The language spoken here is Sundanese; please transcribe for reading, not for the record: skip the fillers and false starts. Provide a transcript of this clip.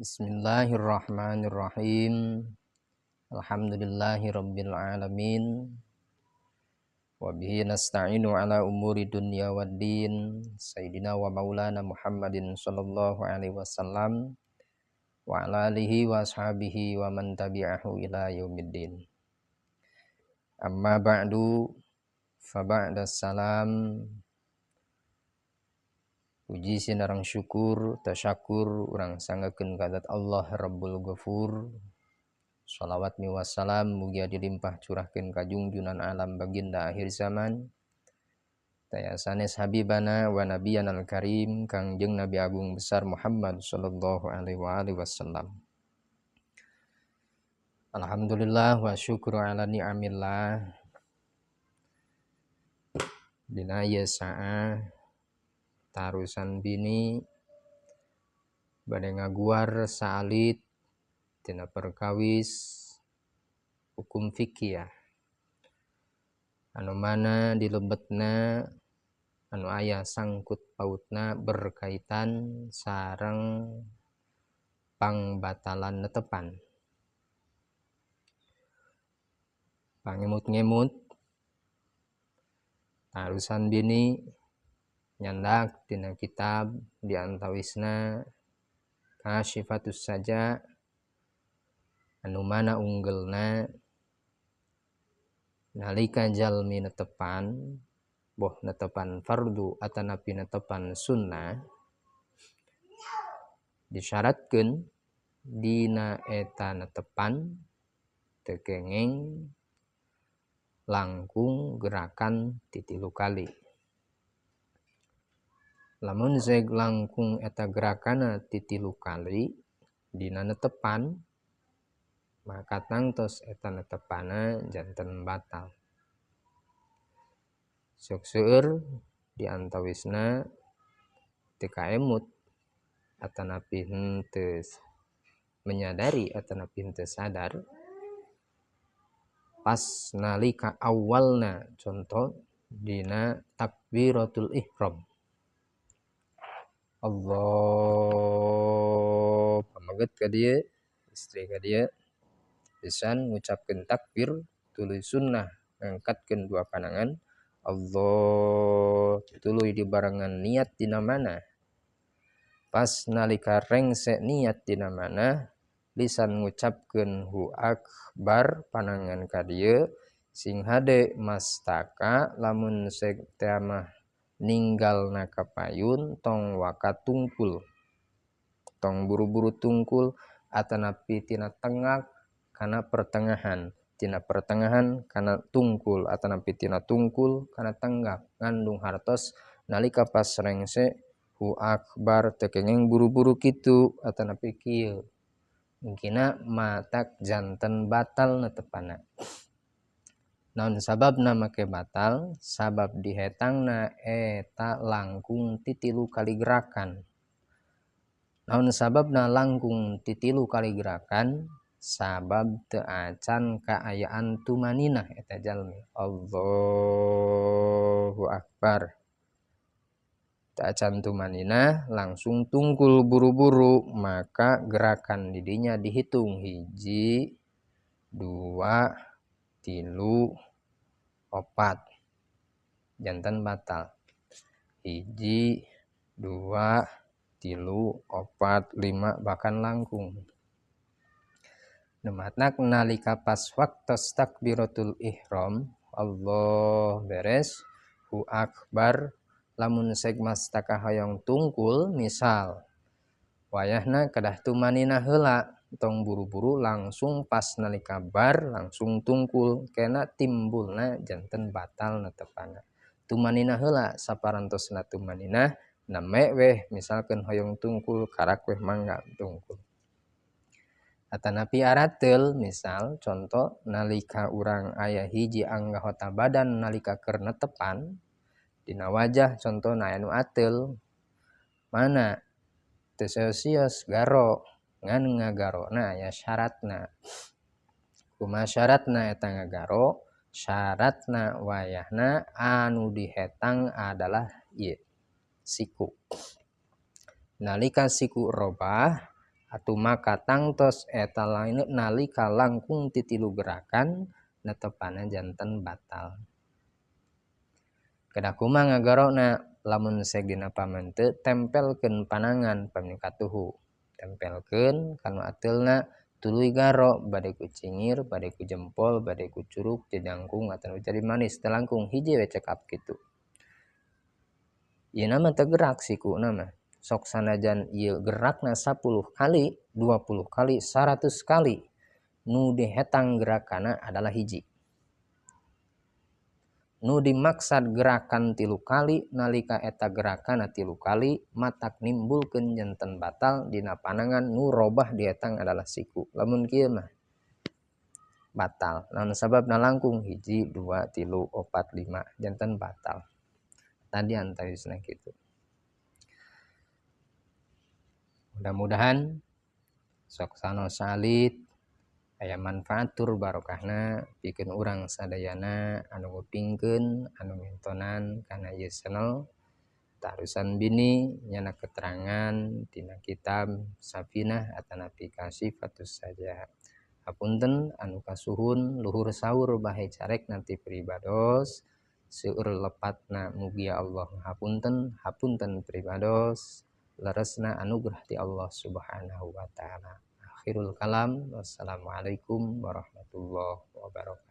Bismillahirrahmanirrahim. Alhamdulillahi rabbil alamin. Wa bihi nasta'inu ala umuri dunya waddin. Sayyidina wa maulana Muhammadin sallallahu alaihi wasallam wa ala alihi wa ashabihi wa man tabi'ahu ila yaumiddin. Amma ba'du, fa ba'da salam. Puji sinareng syukur, tasyakur urang sanggakeun ka Allah Rabbul Ghafur. Salawat miwassalam mugia dilimpah curahkeun ka jungjunan alam baginda akhir zaman. Taya sanes habibana wa nabiyana al-karim Kangjeng Nabi Agung besar Muhammad sallallahu alaihi wa alihi wasallam. Alhamdulillah wa syukru ala ni'amillah. Dina ieu saah tarusan bini bade ngaguar saalit tina perkawis hukum fikih anu mana dilebetna anu aya sangkut pautna berkaitan sareng pangbatalan netepan. Pangemut-ngemut tarusan bini nyandak tina kitab diantawisna Kasyifatus Saja anu mana unggelna nalika jalmi netepan boh netepan fardu atanapi netepan sunnah disyaratkeun dina eta netepan teu kenging langkung gerakan 3 kali. Lamun zeg langkung eta gerakana 3 kali dina netepan maka tangtos eta netepana janten batal. Sok seueur di antawisna teu kaemut atanapi henteu menyadari atanapi henteu sadar pas nalika awalna contoh dina takbiratul ihram. Allah pamaget ka dieu, istri ka dieu pisan ngucapkeun takbir tuluy sunnah ngangkatkeun dua panangan Allah tuluy dibarengan niat dina mana. Pas nalika rengse niat dina mana lisan ngucapkeun hu akbar panangan ka dieu sing hade mastaka lamun seg teh mah ninggalna kapayun tong waka tungkul tong buru-buru tungkul atanapi tina tengah kana pertengahan, tina pertengahan kana tungkul atanapi tina tungkul kana tenggak ngandung hartos nalika pas rengse hu akbar teu kenging buru-buru kitu atanapi kieu mungkinna matak janten batal netepana. Naon sababna make batal? Sabab dihetangna eta langkung 3 kali gerakan. Naon sababna langkung 3 kali gerakan? Sabab teu acan kaayaan tumaninah eta jalmi. Allahu akbar. Teu acan tumaninah langsung tungkul buru-buru maka gerakan didinya dihitung 1, 2, 3, 4 janten batal. 1, 2, 3, 4, 5 bahkan langkung. Numatnak nalika pas waktos takbiratul ihram Allah beres hu akbar lamun seg mastaka hoyong tungkul misal wayahna kedah tumaninah heula tong buru-buru langsung pas nalika bar langsung tungkul kena timbulna janten batal netepana. Tumaninah heula saparantosna tumaninah name weh misalkeun hoyong tungkul karak weh mangga tungkul. Atanapi arateul misal contoh nalika urang aya hiji anggota badan nalika keur netepan dina wajah contohna aya nu ateul mana teu sios garo ngan ngagarona aya syaratna. Kumaha syaratna eta ngagaro? Syaratna wayahna anu dihetang adalah ieu siku. Nalika siku robah Atuh maka tangtos eta lain nalika langkung ti 3 gerakan netepana janten batal. Kedah kumaha ngagarona lamun seg dina pamente tempelkeun panangan pami katuhu. Tempelkeun kana ateulna tuluy garo bade ku cingir, bade ku jempol, bade ku curug, jejangkung atawa jari manis teu langkung hiji we cekap kitu. Ieu mah teu gerak sikuna mah. Sok sanajan ieu gerakna 10 kali, 20 kali, 100 kali nu dihetang gerakana adalah hiji. Nu dimaksad gerakan 3 kali nalika eta gerakana 3 kali matak nimbulkeun janten batal dina panangan nu robah dietang adalah siku. Lamun kieu mah batal. Naon sababna langkung 1 2 3 4 5 janten batal. Tadi antawisna kitu. Mudah-mudahan sok sano salit aya manfaat tur barokahna pikeun urang sadayana anu ngupingkeun anu ngintonan kana ieu channel Tarusan Bini nyana keterangan tina kitab Safinah atanapi Kasyifatus Saja. Hapunten anu kasuhun luhur saur bahe carek nanti pribados seueur lepatna mugia Allah hapunten hapunten pribados leresna anugerah ti Allah Subhanahu wa taala. Akhirul kalam, wassalamualaikum warahmatullahi wabarakatuh.